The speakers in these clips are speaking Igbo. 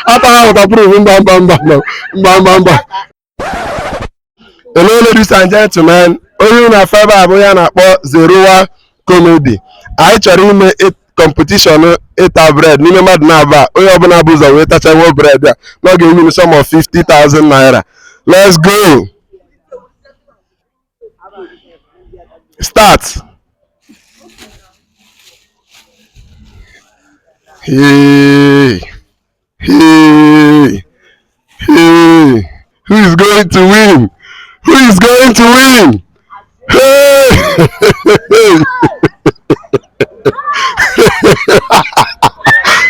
Ataghị waterproof. Mba, mba, mba, mba, mba, mba. Hello, ladies and gentlemen. Onye na febe abụ ya na-akpọ Zeruwa Comedy. Anyị chọrọ ime competition ịta bread n'ime mmadụ na-abụ a. Onye ọbụla bụ ụzọ wee tachawo bread a na ọ ga-ewin sum of 50,000 naira. Let's go. Start. Hey, hey, hey. Who is going to win? Who is going to win? Hey!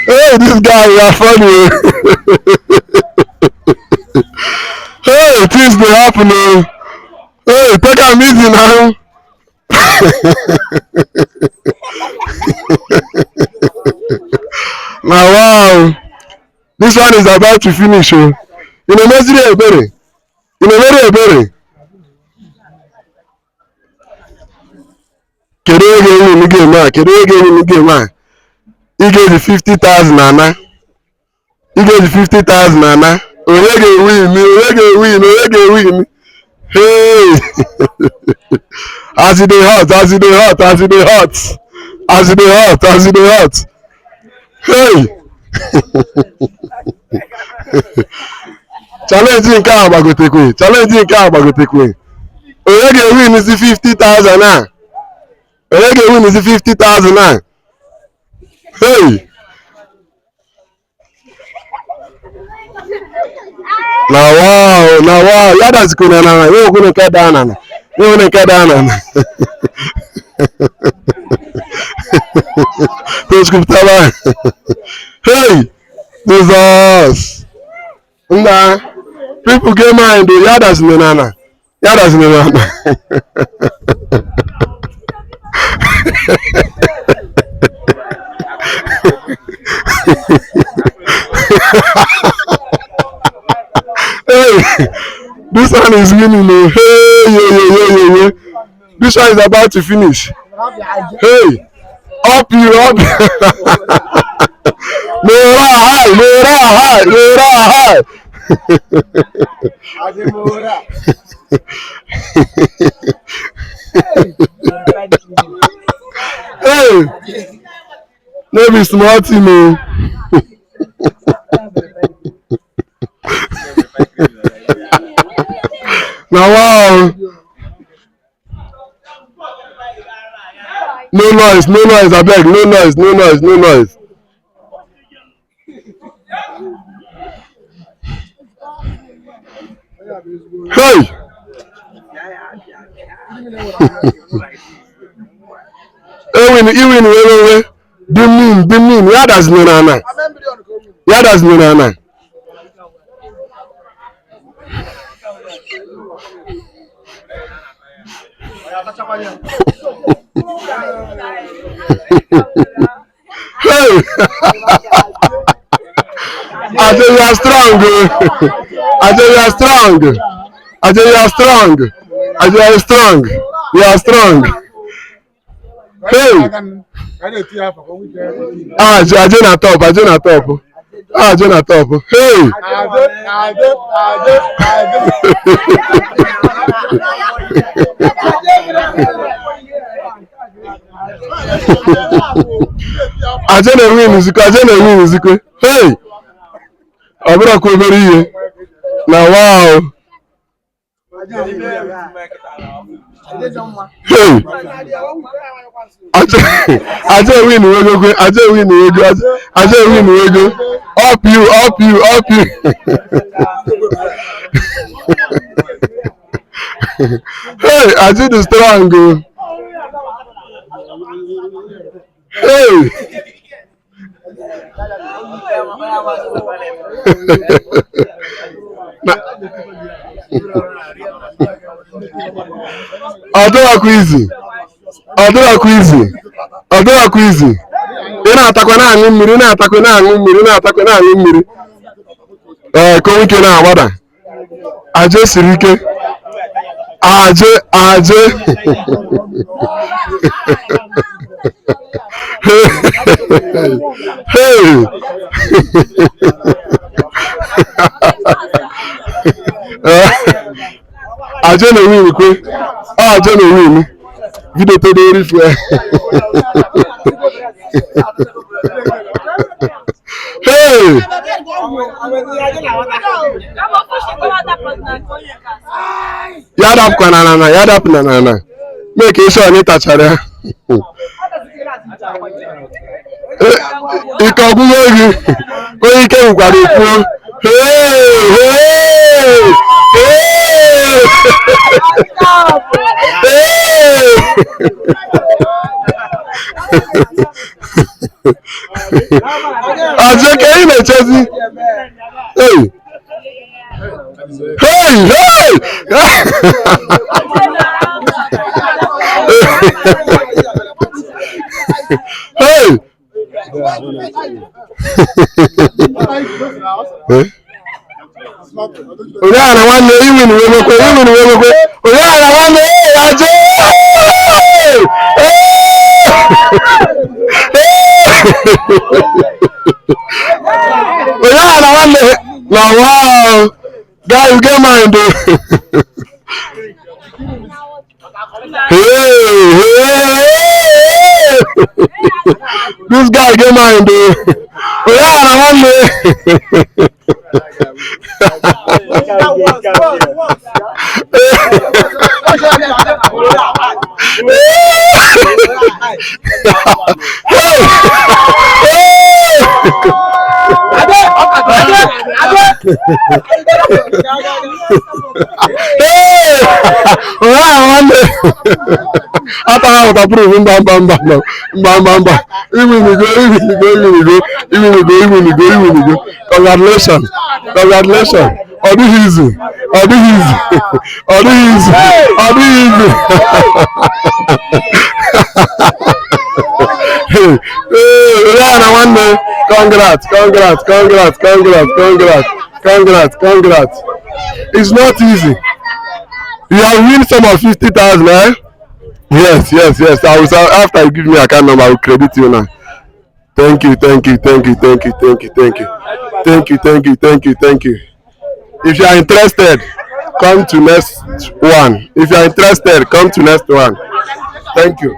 Hey, this guy, you are funny. Hey, things dey happen oh. Hey, take am easy now. Na wow. This one is about to finish oh. Ị na-emeziri ebere? Ị na-emere ebere? Kedu onye ga-ewin game a? Kedu onye ga-ewin game a? Ị ga-eji 50,000 ana. Ị ga-eji 50,000 ana. Onye ga-ewin? Onye ga-ewin? Onye ga-ewin? Hey! As e dey hot, as e dey hot, as e dey hot, as e dey hot, as e dey hot. Hey! Challenge nke a gbagotekwe. Challenge nke a gbagotekwe. Onye ga-ewin si 50,000 a? Onye ga-ewin si 50,000 a? Hey! Na wow, na wow. Ya dazikwana na na, ya okwu nke daa na na. Ya okwu nke daa na na. Tochukwu. Hey! Jesus! Nna, people get mind o, ya dazina na na. Ya dazina na na. Hey, this one is winning oh. Hey, yo, yo, yo, yo, yo. This one is about to finish. Hey, up you up. Mora high, Mora high, Mora high. Hey, no be small thing o. Na wow. No noise, no noise, abeg, no noise, no noise, no noise. Hey! Ewin, iwin wewewe, dị mean, dị mean, ya dazinye na ana. Ya dazinye na ana. Hey! Aje, you are strong. Aje, you are strong. Aje, you are strong. Aje, you are strong. You are strong. Hey! Aje, Aje na top, Aje na top. Aje na top. Hey! Aje, Aje, Aje. Aje na-enwe nzukọ, Aje na-enwe nzukọ. Hey! Ọ bụrụkwa obere ihe. Na wow! Hey! Aje, Aje win ego kwe, Aje win ego, Aje win ego. Up you, up you, up you. Hey, Aje dị strong o. Hey! Ọ dịghịkwa izi. Ọ dịghịkwa izi. Ọ dịghịkwa izi. Ị na-atakwa na-aṅụ mmiri, na-atakwa na-aṅụ mmiri, na-atakwa na-aṅụ mmiri. Ee, ka ike na-agbada. Aje siri ike. Aje, aje. Hey! Aje na win kwe. Ah, aje na win. Video to dey reef well. Hey! Ya dapụkwa na na ya dapụ na na na. Make sure na ị tachara ya. Ike ọgwụgwọ gị onye ike nwekwara ekwuo. Hey! Hey! Hey! Hey! Aje ka ị na-echezi. Hey! Hey! Hey! Hey! Eh? Onye ara nwanne iwin wee mekwe iwin wee mekwe onye ara nwanne ee aje. Onye ara nwanne na wow, guy, you get mind o. Hey, hey, this guy get mind o. Onye ara nwanne. Hey! Hey! Hey! Wow, nwanne! Atara waterproof mba mba mba mba mba mba mba iwinigo iwinigo iwinigo iwinigo iwinigo iwinigo. Congratulations, congratulations. Ọ dịghị izu, ọ dịghị izu, ọ dịghị izu, ọ dịghị izu. Hey, hey, na nwanne, congrats, congrats, congrats, congrats, congrats, congrats, congrats. It's not easy. You have win some of 50,000, eh? Yes, yes, yes. I will, after you give me account number, I will credit you now. Thank you, thank you, thank you, thank you, thank you, thank you, thank you, thank you, thank you, thank you. If you are interested, come to next one. If you are interested, come to next one. Thank you.